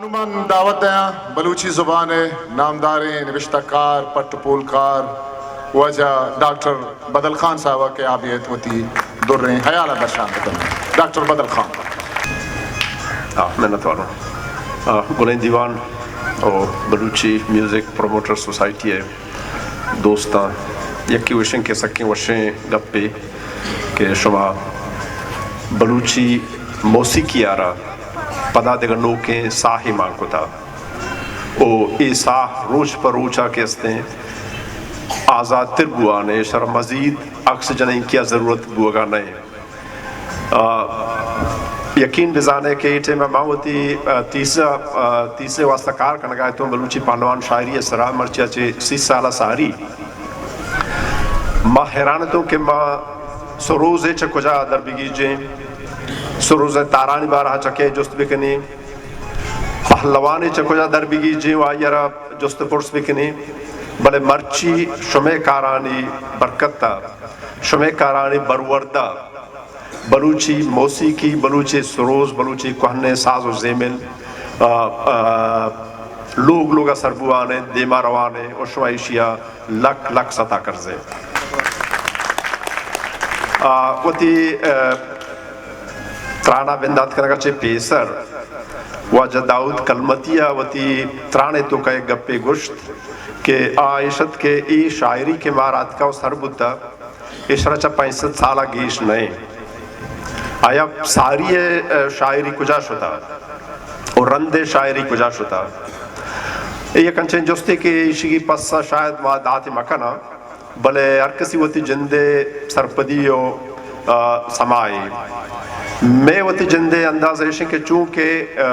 نوں من دعوت دیاں بلوچی زبان ءِ نامداریں نبشتہ کار، پٹ ءُ پول کار، واجہ ڈاکٹر بدل خان صاحب ءَ کہ آ بیت وتی دریں ہیال ءَ درشان بکنت۔ ڈاکٹر بدل خان۔ آ، منت واروں۔ آ، گلیں دیوان ءُ بلوچی میوزک پروموٹر سوسائٹی ءِ دوستاں، یکے وشیں کہ سکیں وشیں گپے کہ شما بلوچی موسیقی ءَ را پدا دگہ نوکیں ساہے مان کتا۔ او اے ساہ روچ پہ روچ ءَ کہ استیں آزادتر بوان ءَ، ایشرا مزید آکسیجن ءِ کیا ضرورت بوگا نہ ایں۔ آ، یقین بزانے کہ اے ٹائم ءَ ما وتی، آ، تیسرا، آ، تیسرے واسطہ کار کنگا اتوں بلوچی پہلوان شاعری ءِ سرا، مرچی ءَ چہ سی سال ءَ ساری ما حیران اتوں کہ ما سروز ءَ چہ کجا در بگیجیں، سروز ءِ تارانی بارہ ءَ چہ کئے جست بکنیں، پہلوانے چہ کجا در بگیجیں و آئی ءَ را جست ءُ پرس بکنیں، بلے مرچی شمئے کارانی برکت ءَ، شمئے کارانی برورد ءَ بلوچی موسیقی، بلوچی سروز، بلوچی کوہنیں ساز ءُ زیمل، آ، آ، لوگ لوگ ءَ سر بوان اِنت، دیما روان اِنت ءُ شما ایشی ءَ لک لک ستا کرزے۔ آ، وتی، آ، تران ءَ بندات کنگ ءَ چہ پیسر واجہ داؤد کلمتی ءَ وتی تران ءِ توکا یک گپے گوشت کہ آ ایش ات کہ اے شاعری کہ مارا اتکا ءُ سر بوتا، ایشرا چہ پنچ سد سال ءَ گیش نہ اِنت۔ آیا ساری ءِ، آ، شاعری کجا شتا ءُ رند ءِ شاعری کجا شتا؟ اے یک انچیں جستے کہ ایشی پس ءَ شاید ما دات مکناں۔ بلے ہر کسی وتی جند ءِ سرپدی ءُ، آ، سمائے۔ مئے وتی جند ءِ انداز ایش اِنت کہ چونکہ، آ،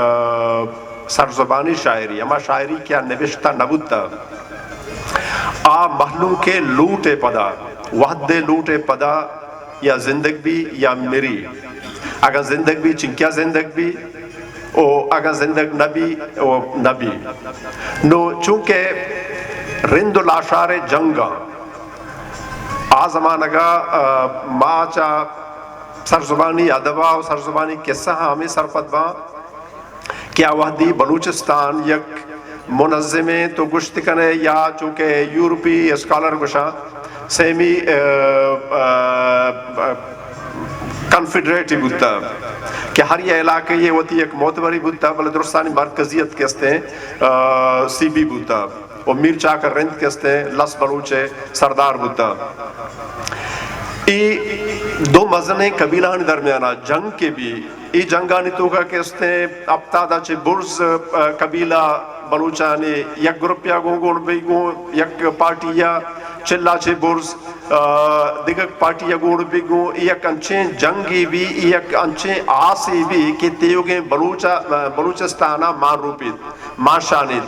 سرزبانی شاعری، ہما شاعری کہ آ نبشتہ نہ بوتہ، آ مہلوک ءِ لوٹ ءِ پدا، وہد ءِ لوٹ ءِ پدا یا زندگ بی یا مری۔ اگاں زندگ بی، چنکیا زندگ بی؟ او اگاں زندگ نہ بی، او نہ بی۔ نو چونکہ رند ءُ لاشار ءِ جنگ ءَ آ زمانگ ءَ، آ، ما چہ سرزبانی ادب ءَ ءُ سرزبانی قصہ ءَ ہمے سرپد باں کہ آ وہدی بلوچستان یک منظمیں تو گوشت کنے یا چونکہ یورپی اسکالر گوشاں سیمی، آ، آ، آ، کنفیڈریٹی بوتا کہ ہر یہ علاقہ یہ وتی یک معتبری بوتا، بلے درستانی مرکزیت کہ استیں، آ، سی بی بوتا۔ و میر چاکر رند کہ استیں لس بلوچ ءِ سردار بوتا۔ اے دو مزنیں قبیلہانی درمیانا جنگ کہ بی، اے جنگانی توکا کہ استیں ہپتادا چہ برز، آ، قبیلہ بلوچانی یک گروپیا گوں گون بی گوں یک پارٹیا، چلا چہ برز، آ، دگہ پارٹیا گون بی گوں، اے یک انچیں جنگے بی، اے یک انچیں آسے بی کہ تیوگیں بلوچ، آ، بلوچستانا مان روپیت۔ ماشانیت۔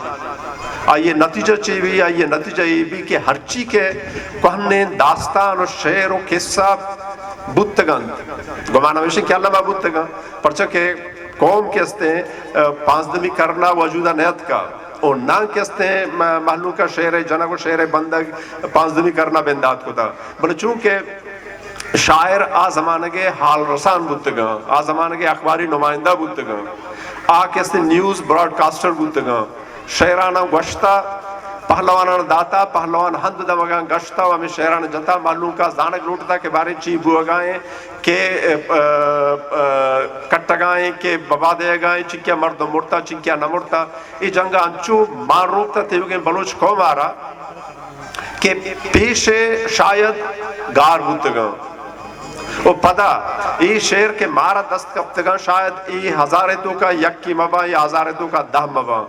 آئی ءِ نتیجہ چے بی؟ آئی ءِ نتیجہ اے بی کہ ہرچی کہ کوہنیں داستان و شعر و قصہ بوتگ انت، گمان ہمیش انت کہ الما بوتگ انت، پرچا کہ قوم کہ استیں، آ، پانزدمی قرن ءَ وجود ءَ نیاتکا، و ناں کہ استیں م-، مہلوک ءَ شعر ءِ جنگ و شعر ءِ بندگ پانزدمی قرن ءَ بندات کتا، بلے چونکہ شاعر آ زمانگ ءِ حال رسان بوتگاں، آ زمانگ ءِ اخباری نمائندہ بوتگاں، آ کہ استیں نیوز براڈکاسٹر بوتگاں، شعراناں گوشتا، پہلواناں داتا، پہلوان ہند دمگاں گشتا و ہمیں شعران جتا، مہلوکا زانگ لوٹتا کہ باریں چی بوگائیں کہ، ا، ا، کٹگائیں کہ ببا دیگائیں، چنکیا مردم مرتا، چنکیا نہ مرتا۔ اے جنگ انچو مان روکتا تیوگیں بلوچ قوم آرا کہ پیش شاید گار بوتگاں و پدا اے شعر کہ مارا دست کپتگاں، شاید اے ہزار ءِ توکا یکے مباں یا ہزار ءِ توکا دہ مباں۔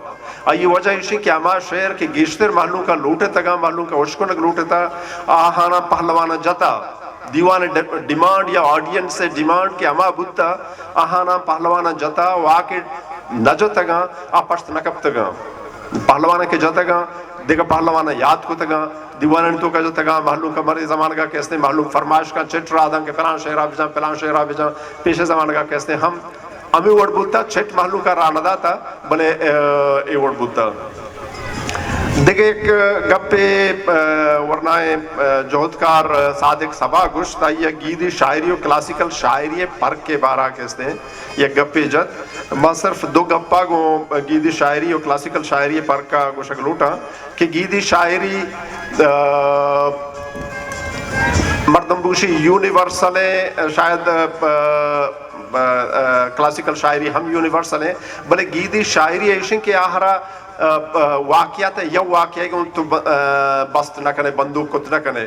آئی وجہ ایشی کہ ہما شعر کہ گیشتر مہلوکا لوٹتگاں، مہلوکا اشکنگ لوٹتا، آہانا پہلوانا جتا۔ دیوان ڈ-، ڈیمانڈ یا آڈینس ڈیمانڈ کہ ہما بوتا، آہانا پہلوانا جتا و آ کہ نہ جتگاں، آ پشت نہ کپتگاں۔ پہلواناں کہ جتگاں، دگہ پہلواناں یات کتگاں، دیوانانی توکا جتگاں، مہلوک مرے زمانگا کہ استیں مہلوک فرمائش کن، چٹ را داں کہ پلان شعرا بجاں، پلان شعرا بجاں، پیش زمانگا کہ استیں ہم ہمے وڑ بوتا، چٹ مہلوکا را نہ داتا، بلے، ا، اے وڑ بوتا۔ دگہ یک گپے، آ، ورنائیں، آ، جہدکار صادق صبا گوشت، آئی ءَ گیدی شاعری و کلاسیکل شاعری ءِ پرک ءِ بارہ ءَ کہ استیں یک گپے جت۔ ما صرف دو گپا گوں گیدی شاعری و کلاسیکل شاعری ءِ پرک ءَ گوشگ لوٹاں کہ گیدی شاعری، آ، مردم بگوشی یونیورسل ایں، شاید، آ، آ، آ، کلاسیکل شاعری ہم یونیورسل ایں، بلے گیدی شاعری ایشیں کہ آہرا، آ، آ، واقعات یا واقعہ گوں تو ب-، آ، بست نہ کنے، بندوک کت نہ کنے۔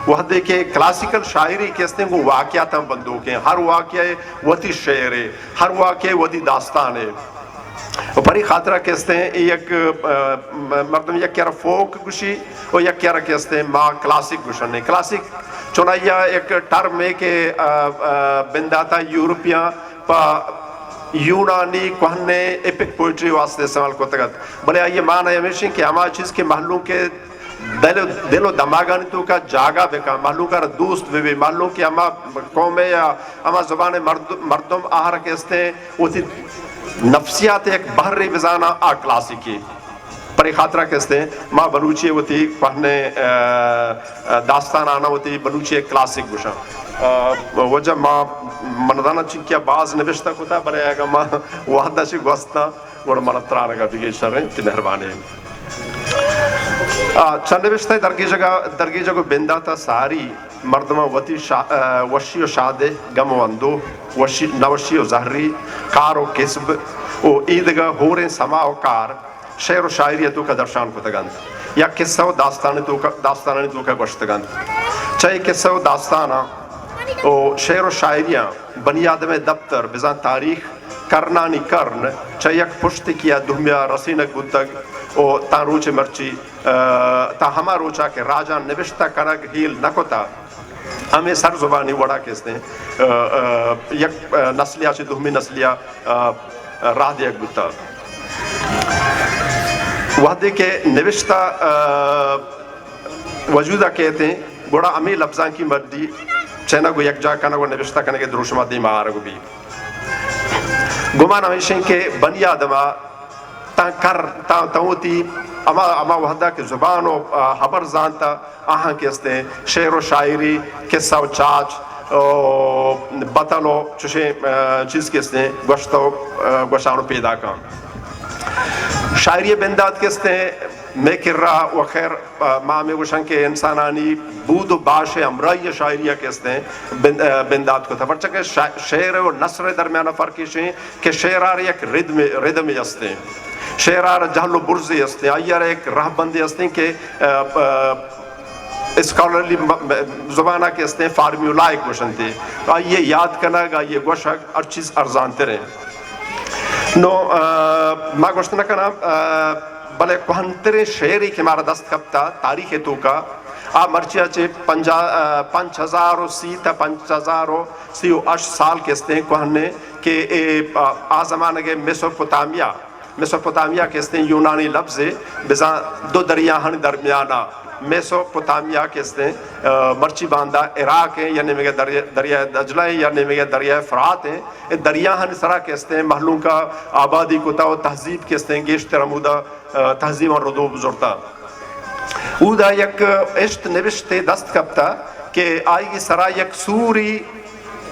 وہدے کہ کلاسیکل شاعری کہ استیں گوں واقعاتاں بندوک ایں، ہر واقعہ وتی شعرے، ہر واقعہ وتی داستانے۔ و پری خاطرہ کہ استیں اے یک، آ، م-، مردم یک یارا فوک گوشی و یک یارا کہ استیں ما کلاسیک گوشنے۔ کلاسیک چونائیا یک ٹرمے کہ، آ، آ، بنداتا یورپیاں پہ یونانی کوہنیں ایپک پوئٹری واسطے استعمال کتگ ات، بلے آئی ءِ معنی ہمیش انت کہ ہما چیز کہ مہلوک ءِ دل، دل و دماغانی توکا جاگہ بکن، مہلوک ءَ را دوست بہ بی، مہلوک ءِ ہما قوم ءِ یا ہما زبان ءِ مرد-، مردم آہر کہ استیں وتی نفسیات ءِ یک بہرے بزاناں، آ کلاسیکی۔ پرے خاطرہ کہ استیں ما بلوچی وتی کوہنیں، آ، آ، داستاناناں وتی بلوچی کلاسیک گوشاں۔ آ، وجہ ما من زاناں چنکہ باز نبشتہ کتا، بلے اگاں ما وہدا چہ گوستاں گڑا من ترانگا بگیشتر انت۔ مہربانی۔ آ، چہ نبشتہ درگیجگا، درگیجگ و بنداتا ساری مردماں وتی شا-، آ، وشی و شادے، گم و اندوہ، وشی، نوشی و زہری، کار و کسب و ایدگہ ہوریں سما و کار شعر و شاعری ءِ توکا درشان کتگ انت یا قصہ و داستان توکا، داستانانی توکا گوشتگ انت۔ چہ اے قصہ و داستاناں و شعر و شاعریاں بنی آدم ءِ دپتر بزاں تاریخ کرنانی کرن چہ یک پشتکی ءَ دومی ءَ رسینگ بوتگ و تاں روچ مرچی، آ، تاں ہما روچا کہ راجاں نبشتہ کنگ ہیل نہ کتا، ہمے سر زبانی وڑا کہ استیں، آ، آ، یک، آ، نسلیا چہ دومی نسلیا، آ، راہ دیگ بوتا۔ وہدے کہ نبشتہ، آ، وجودا کیتیں، گڑا ہمے لبزانکی مڈی چنگ و یکجا کنگ و نبشتہ کنگ ءِ دروشما دیما آرگ بی۔ گمان ہمیشیں کہ بنی آدما تاں کر، تاں، تاں وتی ہما، ہما وہدا کہ زبان و، آ، ہبر زانتا، آہاں کہ استیں شعر و شاعری، قصہ و چاچ، او، بتل و چشیں، آ، چیز کہ استیں گوشت و، آ، گوشان و پیداکاں۔ شاعری بندات کہ استیں مئے کرا و خیر، آ، ما ہمے گوشاں کہ انسانانی بود و باش ءِ ہمراہی ءَ شاعری ءَ کہ استیں بن-، آ، بندات کتا۔ پرچہ کہ شا-، شعر و نثر ءِ درمیان ءَ فرق ایشیں کہ شعر ءَ را یک ردم، ردمے استیں۔ شعر ءَ را جہل و برزے استیں۔ آئی ءَ را یک رہبندے استیں کہ، آ، آ، اسکالرلی م-، م-، زبان ءَ کہ استیں فارمیولائے گوشنتے۔ آئی ءِ یاد کنگ، آئی ءِ گوشگ ہر چیز ارزانتر انت۔ نو، آ، ما گوشت نہ کناں، آ، بلے کوہنتریں شعرے کہ مارا دست کپتا تاریخ ءِ توکا، آ مرچی ءَ چہ پنجاہ، آ، پنچ ہزار و سی تا پنچ ہزار و سی و ہشت سال کہ استیں کوہنیں کہ اے، آ، آ زمانگ ءِ میسوپوتامیا، میسوپوتامیا کہ استیں یونانی لبزے، بزاں دو دریاہانی درمیانا میسوپوتامیا کہ استیں، آ، مرچی باندا عراق ایں یا نیمگ ءَ دریا-، دریائے دجلہ ایں یا نیمگ ءَ دریائے فرات ایں۔ اے دریاہانی سرا کہ استیں مہلوکا آبادی کتا و تہذیب کہ استیں گیشتر ہمودا، آ، تہذیباں ردوب زرتا۔ اودا یک اشت نبشتے دست کپتا کہ آئی سرا یک سوری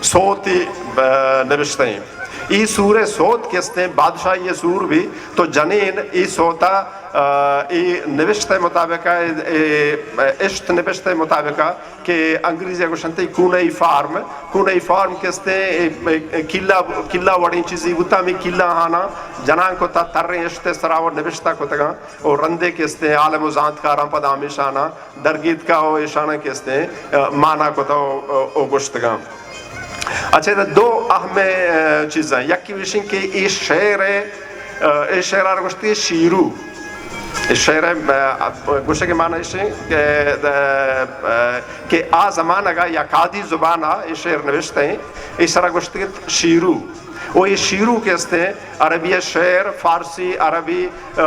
سوتے، آ، نبشتہ ایں۔ ای سورے سوت کہ استیں بادشاہی سور بی تو جنین ای سوتا، آ، ای نبشتہ مطابقا، ای، ای اشت نبشتہ مطابقا کہ انگریزی گوشنتے کونئی فارم، کونئی فارم کہ استیں، اے، اے، کلا، کلا وڑیں چیزے بوتا، ہمے کلا آناں جنان کتا، تریں اشتے سرا و نبشتہ کتگاں و رندے کہ استیں عالم و زانتکاراں پدا ہمیشاناں درگیتکا و ایشاناں کہ استیں، آ، مانا کتا و، و، و گوشتگاں۔ اچھا، ادا دو اہم، آ، چیزاں، یکی وشیں کہ اے شعر، آ، اے شعر آر گوشتی شیرو۔ اے شعر، آ، گوشگ ءِ معنی ایش ایں کہ، آ، آ، کہ آ زمانگ ءَ یک آدھی زبان ءَ اے شعر نوشتہ ایں، اے سرا گوشتگ ات شیرو۔ و اے شیرو کہ استیں عربی ءِ شعر، فارسی، عربی، آ،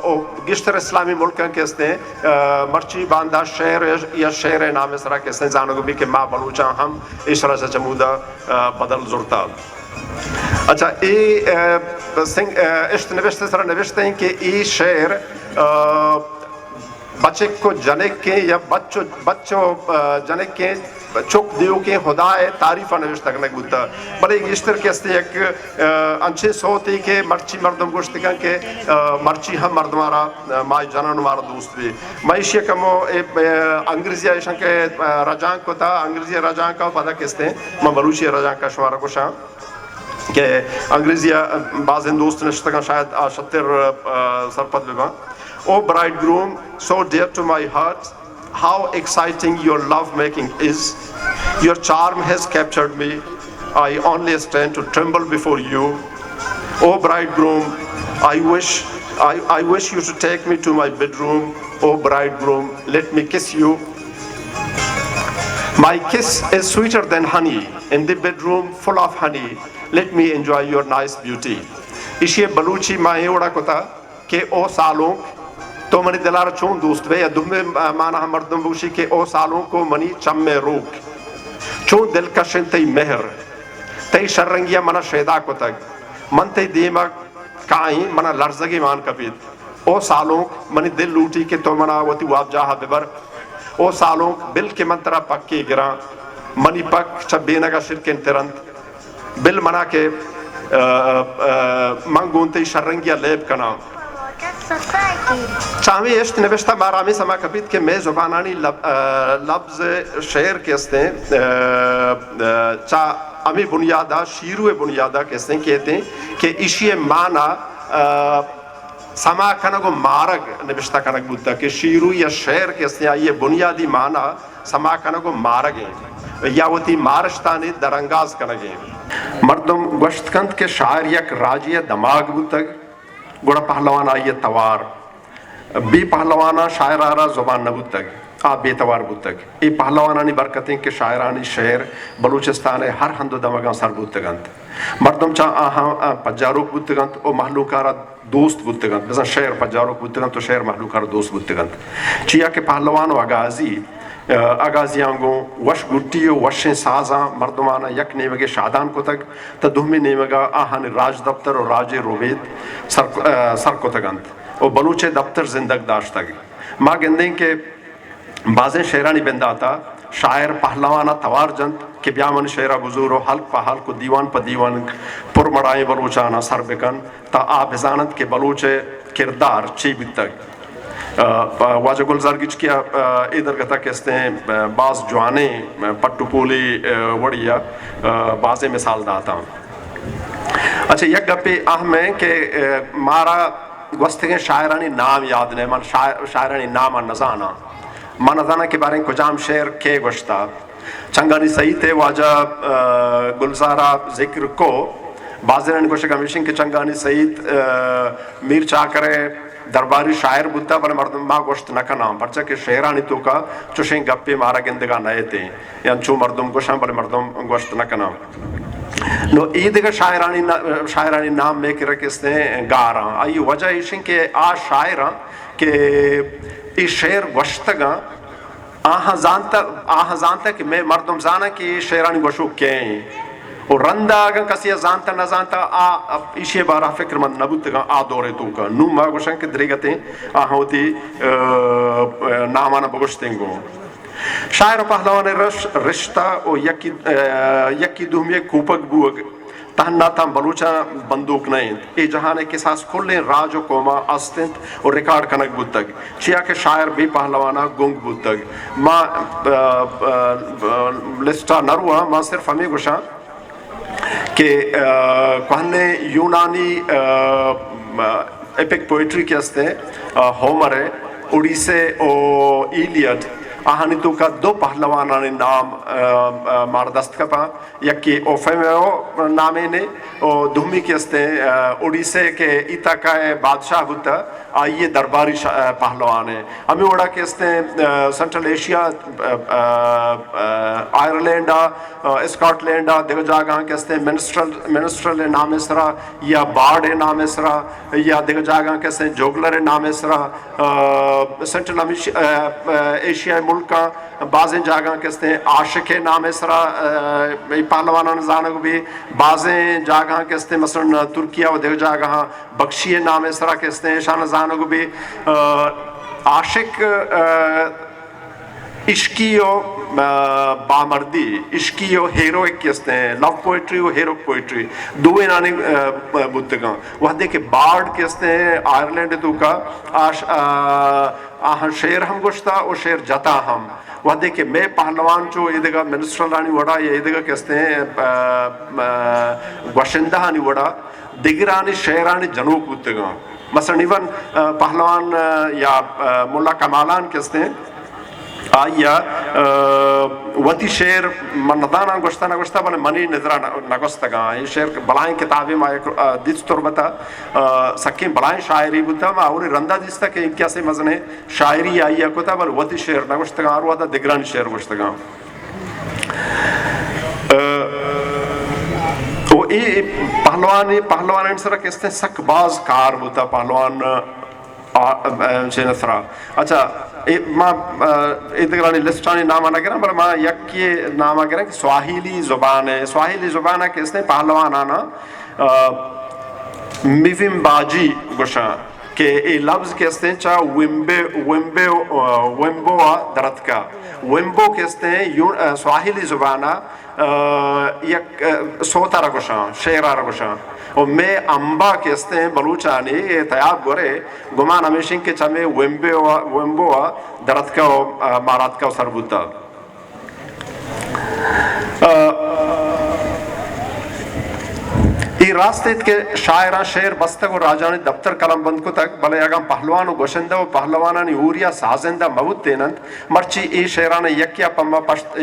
و گیشتر اسلامی ملکاں کہ استیں، آ، مرچی باندا شعر یا شعر ءِ نام ءِ سرا کہ استیں زانگ بی کہ ما بلوچاں ہم اے سرا چہ چمودا، آ، بدل زرتا۔ اچھا، اے، آ، سنگ-، آ، اشت نوشتہ سرا نوشتہ ایں کہ اے شعر، آ، بچک و جنکیں یا بچ و، بچ و، آ، جنکیں چک دیوکیں ہدا ءِ تعریف ءَ نوشتہ کنگ بوتہ۔ بلے گیشتر کہ استیں یک، آ، انچیں سوتے کہ مرچی مردم گوشت کن کہ، آ، مرچی ہم مردماں را، آ، مائی جنان مارا دوست بی۔ من ایشی ءَ کمو اے، آ، انگریزی ءَ ایشاں کہ، آ، رجانک کتا، انگریزی ءَ رجانک ءَ پدا کہ استیں من بلوچی ءَ رجانک ءَ شمارا گوشاں۔ کہ انگریزی ءَ بازیں دوست نشتگاں، شاید آ شتر، آ، سرپد بہ باں۔ Oh bridegroom, so dear to my heart, how exciting your love making is. Your charm has captured me. I only stand to tremble before you. Oh bridegroom, I wish, I, I wish you to take me to my bedroom. Oh bridegroom, let me kiss you. My kiss is sweeter than honey in the bedroom full of honey. Let me enjoy your nice beauty. ایشی ءِ بلوچی ما اے وڑا کتا کہ او سالونک، تو منی دل ءَ را چون دوست بئے، یا دومی مانا ہم مردم بگوشی کہ او سالونک و منی چم ءِ روک، چون دلکش انت تئی مہر، تئی شررنگی ءَ من ءَ شیدا کتگ، من تئی دیم ءَ کائیں، من ءَ لرزگے مان کپیت۔ او سالونک، منی دل لوٹی کہ تو من ءَ وتی وابجاہ ءَ ببر۔ او سالونک، بل کہ من ترا پکے گراں، منی پک چہ بینگ ءَ شرکنتر انت۔ بل من ءَ کہ، آ، آ، من گوں تئی شررنگی ءَ لیب کناں۔ چہ ہمے اشت نبشتہ مارا ہمے سما کپیت کہ مئے زبانانی لب-، آ، لبز شعر کہ استیں، آ، آ، چہ ہمے بنیاد ءَ، شیرو ءِ بنیاد ءَ کہ استیں کیتیں کہ ایشی ءِ مانا، آ، سما کنگ و مارگ نبشتہ کنگ بوتگ کہ شیرو یا شعر کہ استیں، آئی ءِ بنیادی مانا سما کنگ و مارگ ایں یا وتی مارشتانی درانگاز کنگ ایں۔ مردم گوشت کنت کہ شاعر یک راجے ءِ دماگ بوتگ، گڑا پہلوان آئی ءِ توار۔ بے پہلواناں شاعر ءَ را زبان نہ بوتگ، آ بے توار بوتگ۔ اے پہلوانانی برکت ایں کہ شاعرانی شعر بلوچستان ءِ ہر ہند و دمگاں سر بوتگ انت۔ مردم چہ آہاں پجاروک بوتگ انت و مہلوک ءَ را دوست بوتگ انت، بزاں شعر پجاروک بوتگ انت و شعر مہلوک ءَ را دوست بوتگ انت۔ چیا کہ پہلوان و اگازی، آ، اگازیاں گوں وش گٹی و وشیں سازاں مردماناں یک نیمگے شادان کتگ، تہ دومی نیمگ ءَ آہانی راجدپتر و راجی روبید سر، آ، سر کتگ انت و بلوچ ءِ دپتر زندگ داشتگ۔ ما گندیں کہ بازیں شعرانی بندات ءَ شاعر پہلوان ءَ توار جنت کہ بیا من شعر ءَ بزور و ہلک پہ ہلک و دیوان پہ دیوان پرمڑائیں بلوچاناں سر بکن، تاں آ بزاننت کہ بلوچ ءِ کردار چے بیتگ۔ آ، واجہ گلزار گچکی ءَ، آ، اے درگت ءَ کہ استیں، آ، باز جوانیں، آ، پٹ و پولی، آ، وڑی ءَ، آ، بازیں مثال داتاں۔ اچھا، یک گپے اہم ایں کہ، آ، مارا گوستگیں شاعرانی نام یاد نہ، من شاعر، شاعرانی نام ءَ نزاناں۔ من نزاناں کہ باریں کجام شعر کئے گوشتا۔ چنگانی سعید ءِ واجہ، آ، گلزار ءَ ذکر کو، بازینانی گوشگ ہمیش انت کہ چنگانی سعید، آ، میر چاکر ءِ درباری شاعر بوتہ، بلے مردم ما گوشت نہ کناں، پرچا کہ شعرانی توکا چوشیں گپے مارا گندگا نئیتیں، یا انچو مردم گوشاں، بلے مردم گوشت نہ کناں۔ نو اے دگہ شاعرانی نا-، شاعرانی نام مئے کرا کہ استیں گاراں۔ آئی وجہ ایش انت کہ آ شاعراں کہ اے شعر گوشتگاں، آہاں زانتہ، آہاں زانتہ کہ مئے مردم زاناں کہ اے شعرانی گوشوک کئے ایں۔ و رندا اگاں کسے ءَ زانتہ نہ زانتہ، آ ایشی ءِ بارہ فکر مند نہ بوتگاں آ دور ءِ توکا۔ نوں ما گوشاں کہ دریگتیں آہاں وتی، آ، آ، ناماناں بگوشتیں گوں۔ شاعر و پہلوان ءِ رش-، رشتہ و یکی، آ، یکی دومی ءِ کوپگ بوگ تہنا تاں بلوچاں بندوک نہ انت۔ اے جہان ءِ کساس کلیں راج و قوماں است انت و ریکارڈ کنگ بوتگ، چیا کہ شاعر بے پہلواناں گنگ بوتگ۔ ما، آ، آ، آ، لسٹ ءَ نہ رواں، ما صرف ہمے گوشاں کہ، آ، کوہنیں یونانی، آ، آ، ایپک پوئٹری کہ استیں، آ، ہومر ءِ اوڈیسے و ایلیڈ، آہانی توکا دو پہلوانانی نام، آ، آ، مارا دست کپاں۔ یکے اوفیمیو نامیں نے، و دومی کہ استیں، آ، اوڈیسے کہ ایتاکا ءِ بادشاہ بوتہ، آئی ءِ درباری شا-، آ، پہلوان ایں۔ ہمے وڑا کہ استیں، آ، سنٹرل ایشیا، آ، آ، آ، آئرلینڈ ءَ، آ، اسکاٹ لینڈ ءَ دگہ جاگہاں کہ استیں منسٹرل، منسٹرل ءِ نام ءِ سرا یا بارڈ ءِ نام ءِ سرا یا دگہ جاگہاں کہ استیں جوگلر ءِ نام ءِ سرا، آ، سنٹرل امیش-، آ، آ، ایشیا ءِ ملکاں بازیں جاگہاں کہ استیں عاشق ءِ نام ءِ سرا، آ، اے پہلواناں زانگ بی، بازیں جاگہاں کہ استیں مثلاً ترکیہ و دگہ جاگہاں بخشی ءِ نام ءِ سرا کہ استیں ایشاں زانگ بی۔ آ، عاشق، آ، عشقی و، آ، بامردی، عشقی و ہیروئک کہ استیں، لو پوئٹری و ہیروک پوئٹری، دوئینانی، آ، بوتگاں۔ وہدے کہ بارڈ کہ استیں آئرلینڈ توکا، آش-، آ، آہاں شعر ہم گوشتا و شعر جتا ہم۔ وہدے کہ مئے پہلوان چو ایدگہ منسٹرلانی وڑا یا ایدگہ کہ استیں، آ، آ، گوشندہانی وڑا دگرانی شعرانی جنوک بوتگاں۔ مثلاً ایون، آ، پہلوان، آ، یا، آ، ملا کمالان کہ استیں، آئی ء، آ، وتی شعر من نداناں گوشتہ نہ گوشتہ، بلے منی نظر ء نہ، نہ گوستگاں۔ اے شعر بلائیں کتابے ما یک، آ، دیست تربت ء، آ، سکیں بلائیں شاعری بوتہ، ما اولی رندا دیستہ کہ انکہ اسے مزنیں شاعری آئی ء کتہ، بلے وتی شعر نہ گوشتگاں، ہر وہدا دگرانی شعر گوشتگاں۔ آ، و اے پہلوان، اے پہلوانانی سرا کہ استیں سک باز کار بوتہ پہلوان، آ، آ، چین سرا۔ اچھا، اے ما، آ، اے دگرانی لسٹانی نام نہ گراں، بلے ما یکی نام گراں کہ سواحیلی زبان ہے۔ سواحیلی زبان ہے کہ استیں پہلوانانا، آ، میویم باجی گوشاں۔ کہ اے لبز کہ استیں چا ویمبے، ویمبے، آ، ویمبو ء درتکا۔ ویمبو کہ استیں یو-، آ، سواحلی زبان ء، آ، یک، آ، سوت ء را گوشاں، شعر ء را گوشاں۔ و مے امبا کہ استیں بلوچانی اے تیاب گورے گمان ہمیش انت کہ چمے ویمبے و، ویمبو ء درتکا و، آ، ماراتکا و سر بوتا۔ آ، اے راست انت کہ شاعراں شعر بستگ و راجانی دپتر قلم بند کتگ، بلے اگاں پہلوان و گوشندہ و پہلوانانی ہوریا سازندہ مہ بوتین انت، مرچی اے شعران یکیا پما پشت،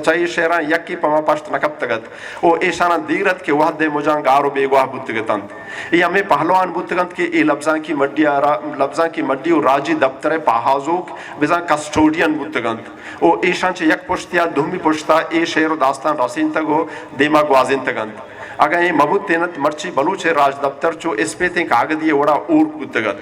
چہ اے شعران یکی پما پشت نہ کپتگ ات و ایشاناں دیر ات کہ وہد ء مجاں گار و بیگواہ بوتگ اتنت۔ اے ہمے پہلوان بوتگ انت کہ اے لبزانکی مڈی ء را، لبزانکی مڈی و راجی دپتر ء پہازوک بزاں کسٹوڈین بوتگ انت۔ و ایشاں چہ یک پشتیا دومی پشتا اے شعر و داستان رسینتگ و دیما گوازینتگ انت۔ اگاں اے مہ بوتین انت، مرچی بلوچ ء راجدپتر چو اسپیتیں کاگدی ء وڑا ہورک بوتگ ات۔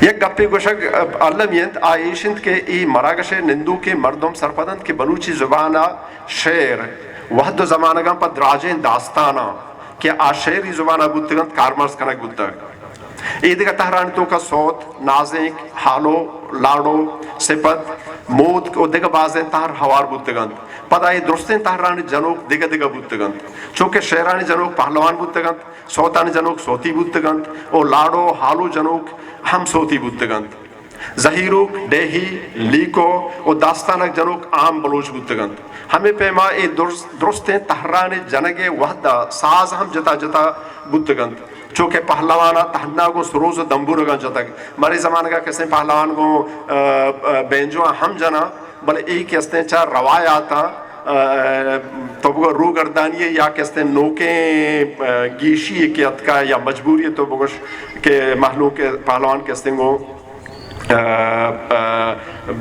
یک گپے گوشگ المی انت، آ ایش انت کہ اے مراگش ء نندوکیں مردم سرپد انت کہ بلوچی زبان ء شعر وہد و زمانگاں پہ دراجیں داستاناں کہ آ شعری زبان ء بوتگ انت، کارمرز کنگ بوتگ۔ اے دگہ تہرانی توکا سوت، نازینک، ہالو، لاڑو، سپت، موتک و دگہ بازیں تہر ہوار بوتگ انت۔ پدا اے درستیں تہرانی جنوک دگہ دگہ بوتگ انت۔ چوکہ شعرانی جنوک پہلوان بوتگ انت، سوتانی جنوک سوتی بوتگ انت و لاڑو و ہالو جنوک ہم سوتی بوتگ انت۔ زہیروک، ڈیہی، لیکو و داستانک جنوک عام بلوچ بوتگ انت۔ ہمے پیما اے درس-، درستیں تہرانی جنگ ء وہد ء ساز ہم جتا جتا بوتگ انت۔ چو کہ پہلوان ء تہنا گوں سروز و دمبورگاں جتگ۔ مرے زمانگ ء کسیں پہلوان گوں، آ، آ، بینجواں ہم جناں، بلے اے کہ استیں چہ روایاتاں، آ، تو بگو روگردانی ء یا کہ استیں نوکیں، آ، گیشی ء کہ اتکا یا مجبوری ء تو بگوش کہ مہلوک ء پہلوان کہ استیں گوں، آ، آ،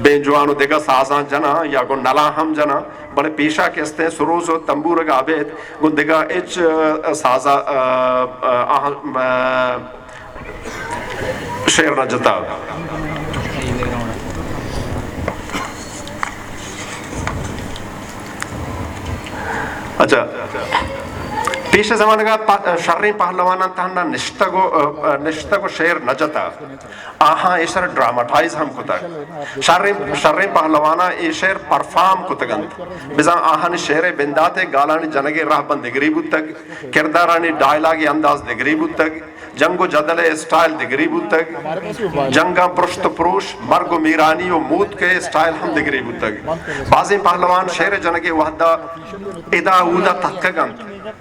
بینجوان و دگہ سازاں جناں یا گوں نلاں ہم جناں، بلے پیشا کہ استیں سروز و تمبورگ ء ابید گوں دگہ ہچ، آ، سازا، آ، آ، آہاں، آ، شعر نہ جتا۔ اچھا، پیش زمانگ ء پ-، شریں پہلواناں تہنا نشتگ و، آ، آ، نشتگ و شعر نہ جتا۔ آہاں ایشرا ڈراماٹائز ہم کتگ۔ شریں، شریں پہلواناں اے شعر پرفارم کتگ انت۔ بزاں آہانی شعر ء بندات ء گالانی جنگ ء رہبند دگرے بوتگ، کردارانی ڈائیلاگ ء انداز دگرے بوتگ، جنگ و جدل ء اسٹائل دگرے بوتگ، جنگاں پرشت و پروش، مرگ و میرانی و موتک ء اسٹائل ہم دگرے بوتگ۔ بازیں پہلوان شعر ء جنگ ء وہدا ادا اودا تتکگ انت۔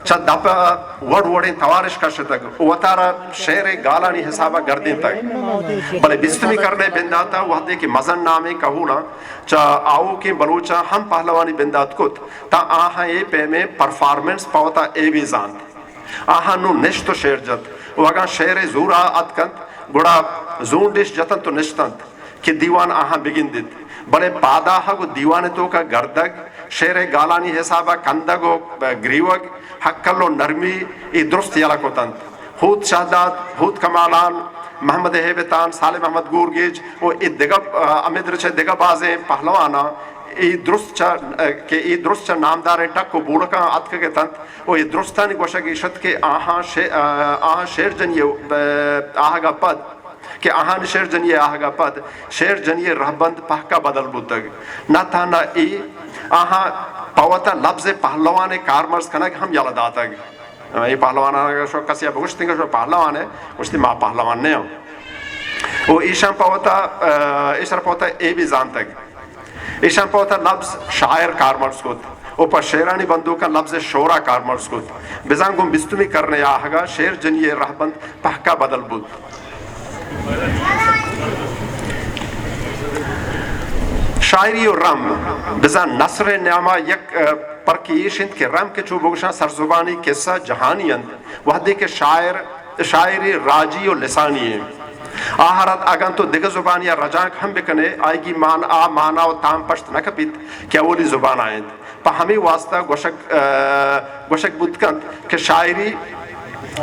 چہ دپ ء وڑ وڑیں توارش کشتگ و وتارا شعر ء گالانی حساب ء گردینتگ۔ بلے بیستمی کرن ء بندات ء وہدے کہ مزن نامیں کہولاں چہ آؤکیں بلوچاں ہم پہلوانی بندات کت، تاں آہاں اے پیمیں پرفارمنس پہ وتا ایبے زانت۔ آہاں نوں نشت و شعر جت و اگاں شعر ء زور ء اتکنت، گڑا زونڈش جتنت و نشتنت۔ کہ دیوان آہاں بگندیت، بلے پادآہگ و دیوان ء توکا گردگ، شعر ء گالانی حساب ء کندگ و گریوگ، ہکل و نرمی، اے درست یلہ کتنت۔ ہوت شہداد، ہوت کمالان، محمد ہیبتان، صالح محمد گورگیج و اے دگہ، آ، ہمے درچ ء دگہ بازیں پہلواناں اے درست چہ، کہ اے درست چہ نامداریں ٹک و بوڑکاں اتکگ اتنت و اے درستانی گوشگ ایش ات کہ آہاں شے-، آ، آہاں شعر جنی ء، آ، آہگ ء پد کہ آہانی شعر جنی ءِ آہگ ءَ پد شعر جنی ءِ رہبند پہک ءَ بدل بوتگ۔ نہ تہنا اے، آہاں پہ وتا لبز پہلوان ءِ کارمرز کنگ ہم یلہ داتگ۔ اے پہلوان ءَ اگر شو کسی ءَ بگوشتیں کہ شو پہلوان ئے، گوشتی ما پہلوان نہ اوں۔ و ایشاں پہ وتا، ا، ایشرا پہ وتا اے بھی زانتگ۔ ایشاں پہ وتا لبز شاعر کارمرز کت و پہ شعرانی بندوکاں لبز شعرا کارمرز کت۔ بزاں گوں بیستمی کرن ءِ آہگا شعر جنی ءِ رہبند پہکا بدل بوت۔ شاعری و رم، بزاں نثر ءِ نیاما یک، ا، پرکے ایش انت کہ رم کہ چو بگوشاں سرزبانی قصہ جہانی انت، وہدے کہ شاعر، شاعری راجی و لسانی انت۔ آ ہر ات اگاں تو دگہ زبانی ءَ رجانک ہم بکنے، آئیگی مان، آ مانا و تام پشت نہ کپیت کہ اولی زبان ءَ انت۔ پہ ہمے واسطہ گوشگ، ا، گوشگ بوت کنت کہ شاعری،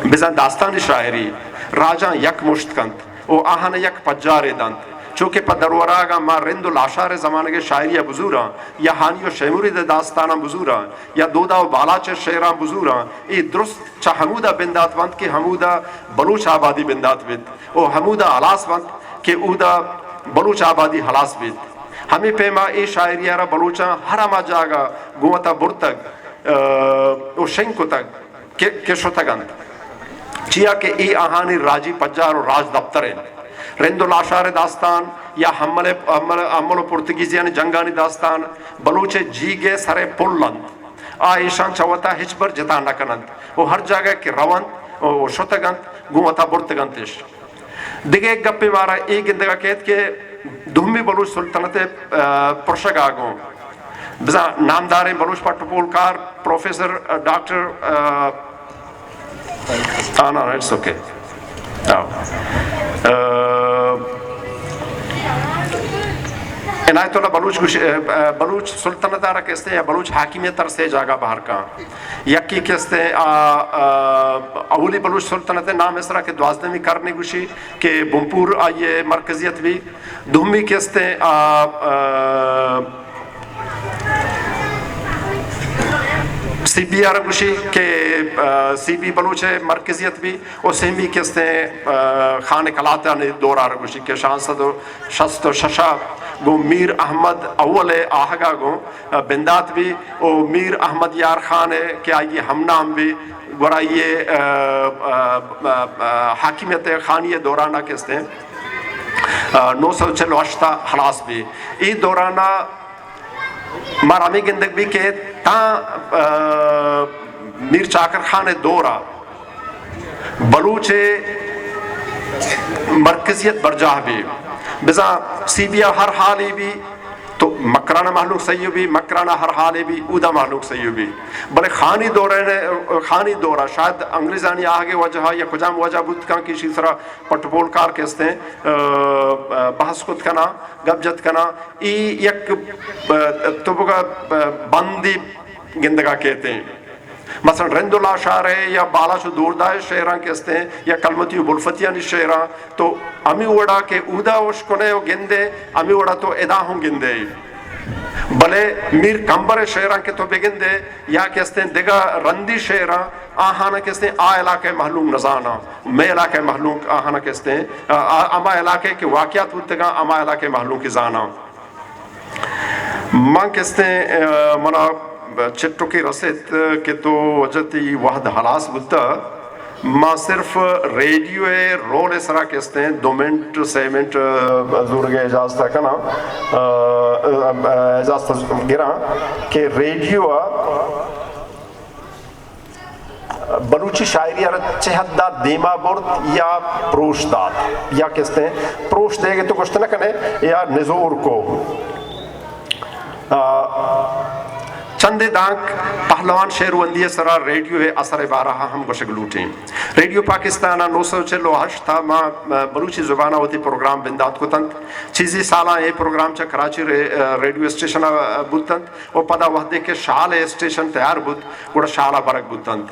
بزاں داستانی شاعری، راجاں یک مشت کنت و آہان یک پجارے دنت۔ چو کہ پہ درورآہگاں ما رند و لاشار ءِ زمانگ ءِ شاعری ءَ بزوراں یا ہانی و شے مرید ءِ داستاناں بزوراں یا دودا و بالاچ ءِ شعراں بزوراں، اے درست چہ ہمودا بندات بنت کہ ہمودا بلوچ آبادی بندات بیت و ہمودا ہلاس بنت کہ اودا بلوچ آبادی ہلاس بیت۔ ہمے پیما اے شاعری ءَ را بلوچاں ہر ہما جاگہ گوں وتا برتگ، ا، و شنگ کتگ کہ، کہ شتگ انت۔ چیا کہ اے آہانی راجی پجار و راج دپتر انت۔ رند و لاشار ءِ داستان یا ہمل، ہمل، ہمل و پرتگیزیانی جنگانی داستان بلوچ ءِ جیگ ءِ سر ءِ پل انت۔ آ ایشاں چہ وتا ہچبر جتا نہ کننت و ہر جاگہ کہ رونت و شتگ انت، گوں وتا برتگ انت اش۔ دگہ یک گپے مارا اے گندگا کیت کہ دومی بلوچ سلطنت ءِ، ا، پرشگا گوں بزاں نامداریں بلوچ پٹ و پولکار پروفیسر، ا، ڈاکٹر، ا، آ، نہ، نہ، it's okay. آ، ا، عنایت اللہ بلوچ گوش-، ا، ا، بلوچ سلطنت ءَ را کہ استیں یا بلوچ حاکمیت ءَ را سے جاگہ بہر کاں۔ یکے کہ استیں، آ، آ، اولی بلوچ سلطنت ءِ نام ءِ سرا کہ دوازدہمی کرنے گوشی کہ بنپور آئی ءِ مرکزیت بی۔ دومی کہ استیں، آ، آ، سی بی ءَ را گوشی کہ، آ، سی بی بلوچ ءِ مرکزیت بی۔ و سیمی کہ استیں، آ، خان قلاتانی دور ءَ را گوشی کہ شانزدہ سد و شست و شش ءَ گوں میر احمد اول ءِ آہگا گوں، آ، بندات بی و میر احمد یار خان ءِ کہ آئی ہم نام بی، گڑا آئی ءِ، آ، آ، آ، آ، حاکمیت ءِ خانی ءِ دوران ءَ کہ استیں، آ، نو سد و چل و ہشت ءَ ہلاس بی۔ اے دوران ءَ مارا ہمے گندگ بی کہ تاں، آ، میر چاکر خان ءِ دور ءَ بلوچ ءِ مرکزیت برجاہ بی۔ بزاں سی بی ءَ ہر حالے بی تو مکران ءَ مہلوک سہی بی، مکران ءَ ہر حالے بی اودا مہلوک سہی بی۔ بلے خانی دور ءَ، خانی دور ءَ شاید انگریزانی آہگ ءِ وجہ ءَ یا کجام وجہ بوت کن کہ ایشی سرا پٹ پولکار کہ استیں، آ، آ، بحث کت کناں، گپ جت کناں۔ اے یک، آ، تو بگا، آ، بندی گندگا کیتیں۔ مثلاً رند و لاشار ءِ یا بالاچ و دوردا ءِ شعراں کہ استیں یا کلمتی و بلفتیانی شعراں تو ہمے وڑا کہ اودا اشکنے و گندے، ہمے وڑا تو ادا ہوں گندے۔ بلے میر کمبر ءِ شعراں کہ تو بگندے یا کہ استیں دگہ رندی شعراں، آہانا کہ استیں آ علاقہ ءِ مہلوک نزاناں، مئے علاقہ ءِ مہلوک آہانا کہ استیں، آ، آ، ہما علاقہ ءِ کہ واقعات بوتگاں، ہما علاقہ ءِ مہلوک زاناں۔ من کہ استیں، آ، منا چٹکے رسیت کہ تو وجہ تئی وہد ہلاس بوتہ۔ ما صرف ریڈیو ءِ رول ءِ سرا کہ استیں دو منٹ، سے منٹ، آ، زورگ ءِ اجازت ءَ کناں، آ، آ، آ، اجازت گراں کہ ریڈیو ءَ بلوچی شاعری ءَ را چہ حد ءَ دیما برت یا پروش دات، یا کہ استیں پروش دیگ ءَ تو گوشت نہ کنے یا نزور کو۔ آ، چندے دانک پہلوان شعر وندی ءِ سرا ریڈیو ءِ اثر ءِ بارہ ءَ ہم گوشگ لوٹیں۔ ریڈیو پاکستان ءَ نو سد و چل و ہشت ءَ ما، آ، بلوچی زبان ءَ وتی پروگرام بندات کت انت۔ چیزی سالاں اے پروگرام چہ کراچی رے-، آ، ریڈیو اسٹیشن ءَ بوت انت و پدا وہدے کہ شال ءِ اسٹیشن تیار بوت، گڑا شال ءَ برگ بوت انت۔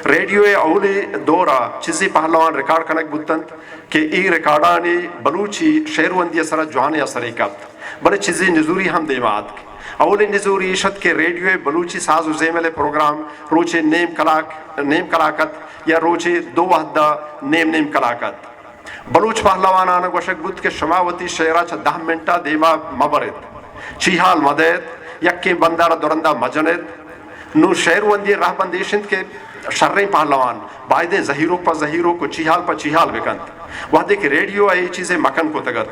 ریڈیو ءِ اولی دور ءَ چیزی پہلوان ریکارڈ کنگ بوت انت کہ اے ریکارڈانی بلوچی شعر وندی ءِ سرا جوانیں اثرے کپت، بلے چیزی نزوری ہم دیما اتک۔ اولی نزوری ایش ات کہ ریڈیو ءِ بلوچی ساز و زیمل ءِ پروگرام روچے نیم کلاک، نیم کلاک ات یا روچے دو وہد ءَ نیم نیم کلاک ات۔ بلوچ پہلوانان گوشگ بوت کہ شما وتی شعرا چہ دہ منٹا دیما مبرت، چیہال مدئیت، یکیں بندارا درندا مجنت۔ نوں شعر وندی رہبند ایش انت کہ شریں پہلوان بائدیں زہیروک پہ زہیروک و چیہال پہ چیہال بکنت۔ وہدے کہ ریڈیو ء اے چیزے مکن کتگ ات۔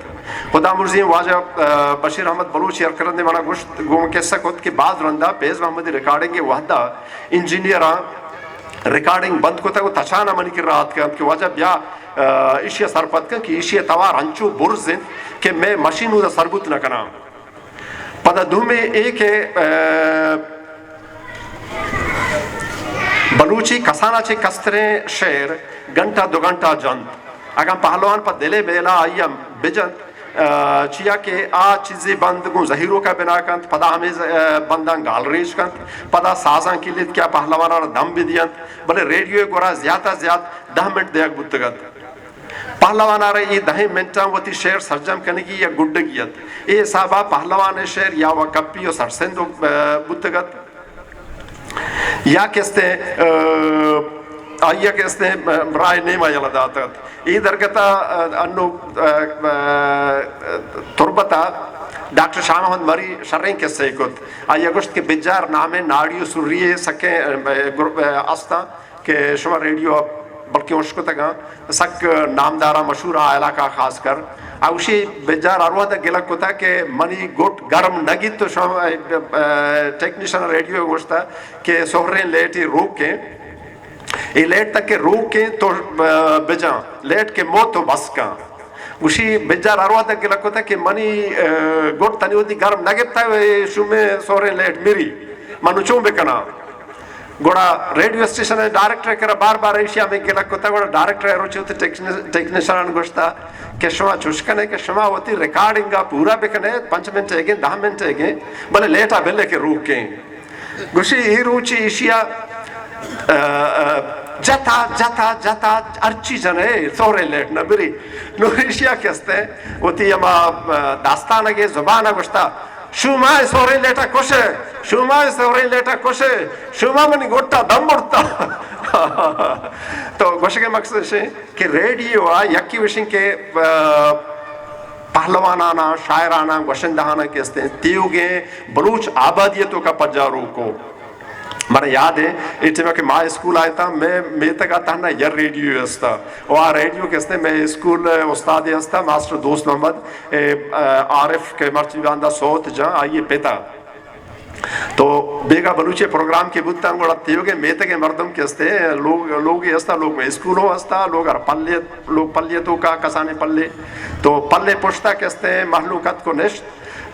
خدا مرزی واجہ، آ، بشیر احمد بلوچ یرکرندے منا گوشت، گوں کسہ کت کہ باز رندا فیض محمدی ریکارڈنگ ء وہدا انجینئراں ریکارڈنگ بند کتگ و تچان ء منی کرا اتکگ انت کہ واجہ بیا، آ، ایشی ء سرپد کن کہ ایشی ء توار انچو برز انت کہ مئے مشین اودا سربوت نہ کناں۔ پدا دومی اے کہ، آ، بلوچی کسانا چہ کستریں شعر گھنٹہ دو گھنٹہ جنت۔ اگاں پہلوان پہ دلے بیلا آئی ء بجنت، آ، چیا کہ آ چیزے بند گوں زہیروکا بنا کنت، پدا ہمے ز-، آ، بنداں گالریچ کنت، پدا سازاں کلیت کہ آ پہلواناں را دم بدینت، بلے ریڈیو ء گورا زیات ء زیات دہ منٹ دیگ بوتگ ات۔ پہلوانارا اے دہیں منٹاں وتی شعر سرجم کنگی یا گڈگی ات۔ اے حسابا پہلوان ء شعر یا و کپی و سرسند و، آ، بوتگ ات۔ یا کستے، آ، آئی ء کستے، آ، راہ نیما یلہ دات ات۔ اے درگتا، آ، انو، آ، آ، تربتا ڈاکٹر شاہ محمد مری شریں کسے کت۔ آئی ء گوشت کہ بجار نامیں ناڑی و سری سکیں، آ، گروپ، آ، استاں۔ کہ شما ریڈیو ء بلکیں اشکتگاں، سک نامداراں مشہوراں آ علاقہ خاص کر۔ آ گوشی بجار ہر وہد گلگ کتا کہ منی گٹ گرم نہ گیت تو شما، ٹیکنیشن ریڈیو ء گوشتا کہ سہریں لیٹ ء روکیں، اے لیٹ تک کہ روکیں تو بجاں، لیٹ کہ مو تو بس کن۔ گوشی بجار ہر وہد گلگ کتا کہ منی، آ، گٹ تنی وتی گرم نہ گپتا، اے شومیں سہریں لیٹ مری، من چون بکناں؟ گڑا ریڈیو اسٹیشن ء ڈائریکٹر ء کرا بار بار ایشی ہمیں گلگ کتا، گڑا ڈائریکٹر ء روچی وتی ٹیکنی-، ٹیکنیشن گوشتا کہ شما چوش کنے کہ شما وتی ریکارڈنگ ء پورا بکنے، پنچ منٹ ء گیں، دہ منٹ ء گیں، بلے لیٹ ء بلے کہ روکیں۔ گوشی اے روچی ایشی ء، آ، آ، جتا، جتا، جتا، ہرچی جنے، سورے لیٹ نہ بری۔ نو ایشی ء کستے وتی ہما، آ، داستان ء زبان ء گوشتا، شوما سوریں لیٹا کشے، شوما سوریں لیٹا کشے، شوما منی گٹا دم برتا۔ تو گوشگے مقصد شے کہ ریڈیو آ یکی وشیں کہ، آ، پہلوانانا، شاعراناں، گوشندہاناں کہ استیں تیوگیں بلوچ آبادی توکا پجاروکو۔ من یاد ہے، اے ٹائم کہ ما اسکول آئے تا، میں میتگا تہنا یا ریڈیو استا۔ و آ ریڈیو کہ استے، میں اسکول استاد استا، ماسٹر دوست محمد، اے، آ، عارف کہ مرچی باندا سوت جان، آئیے پتا۔ تو بیگا بلوچی پروگرام کہ بوتاں، گڑا تیوگے میتگے مردم کہ استے، لوگ، لوگ استا، لوگ میں اسکول ہو استا، لوگ ہر پلے، لوگ پلے توکا کسانے پلے۔ تو پلے پشتا کہ استے، مہلوک اتک و نشت۔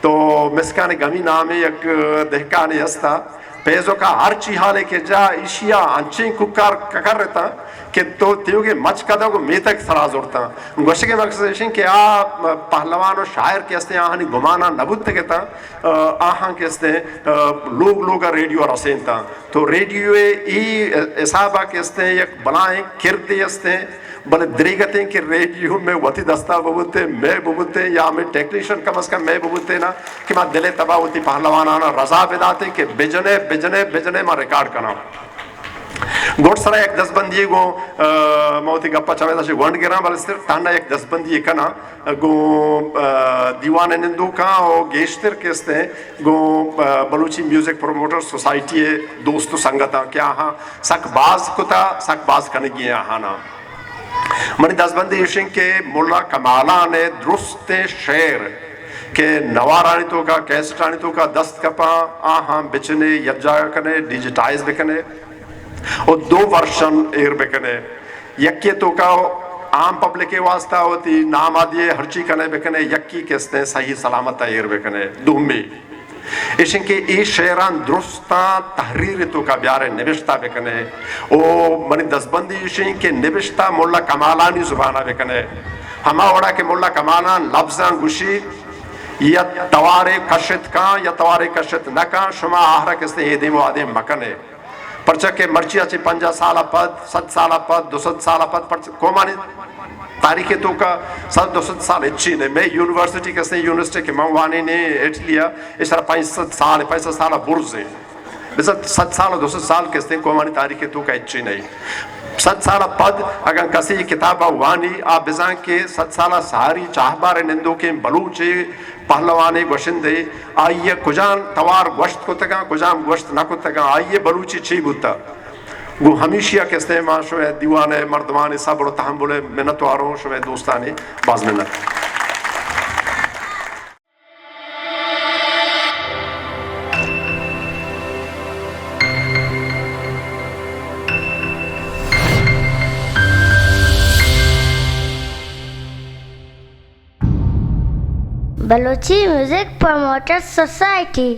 تو مسکان گمی نامے یک دہکانے استا۔ پیزوکا ہر چی حالے کہ جا ایشیا انچیں کوکار ککر اتاں کہ تو تیوگے مچ کدگ و میتگ سرا زرتاں۔ گوشگے مقصد ایشیں کہ آ پہلوان و شاعر کہ استیں آہانی گمانا نہ بوتگ اتاں، آہاں کہ استیں لوگ لوگا ریڈیو رسینتاں۔ تو ریڈیو ای حسابا کہ استیں یک بلائیں کردے استیں۔ بلے دریگتیں کہ ریڈیو مئے وتی دستا ببوتیں، مئے ببوتیں یا ہمے ٹیکنیشن کم از کم مئے ببوتیں نا کہ ما دل ء تبا وتی پہلوانانا رضا بداتیں کہ بجنے، بجنے، بجنے ما ریکارڈ کناں۔ گڈ سرا یک دستبندی گوں، آ، ما وتی گپا چمیدا چہ گونڈ گراں، بلے صرف تہنا یک دستبندی کناں گوں، آ، دیوان نندوکاں و گیشتر کہ استیں گوں، آ، بلوچی میوزک پروموٹر سوسائٹی دوست و سنگتاں کہ آہاں سک باز کتا، سک باز کنگی آہانا۔ منی دزبندی ایش انت کہ ملا کمالان ء درستیں شعر کہ نوارانی توکا، کیسٹانی توکا دست کپاں، آہاں بچنے، یک جاگہ کنے، ڈیجیٹائز بکنے و دو ورشن ایر بکنے۔ یکے توکا عام پبلک ء واسطہ وتی نام آدیے ہرچی کنے بکنے، یکی کستیں صحیح سلامت ء ایر بکنے۔ دومی ایشیں کہ اے شعراں درستاں تحریر توکا بیارے، نبشتہ بکنے۔ او منی دزبندی ایشیں کہ نبشتہ ملا کمالانی زبانا بکنے۔ ہما وڑا کہ ملا کمالان لبزاں گوشی، یا توارے کشت کاں یا توارے کشت نہ کاں، شما آہرا کستے اے دیم و آ دیم مکنے۔ پرچا کہ مرچی ء چہ پنجاہ سال ء پد، صد سال ء پد، دو سد سال ء پد، پرچا قومانی تاریخ ء توکا صد دو سد سال ہچی نہ۔ مئے یونیورسٹی کسیں یونیورسٹی کہ من وانینی اٹلی ء، اے سر پنچ سد سال، پنچ سد سال ء برز ایں۔ بزاں صد سال و دو سد سال کستیں قومانی تاریخ ء توکا ہچی نہ۔ صد سال ءَ پد اگاں کسے اے کتاب ءَ وانی، آ بزان کہ صد سال ءَ ساری چاہبار ءِ نندوکیں بلوچے، پہلوانے، گوشندے، آئی ءَ کجام توار گوشت کتگاں، کجام گوشت نہ کتگاں، آئی ءِ بلوچی چی بوتگ۔ گوں ہمیشی ءَ کہ استیں ما شمئے دیوان ءِ مردمانی صبر ءُ تحمل ءِ منتوار اوں، شمئے دوستانی۔ باز منت۔ Balochi music promoters society.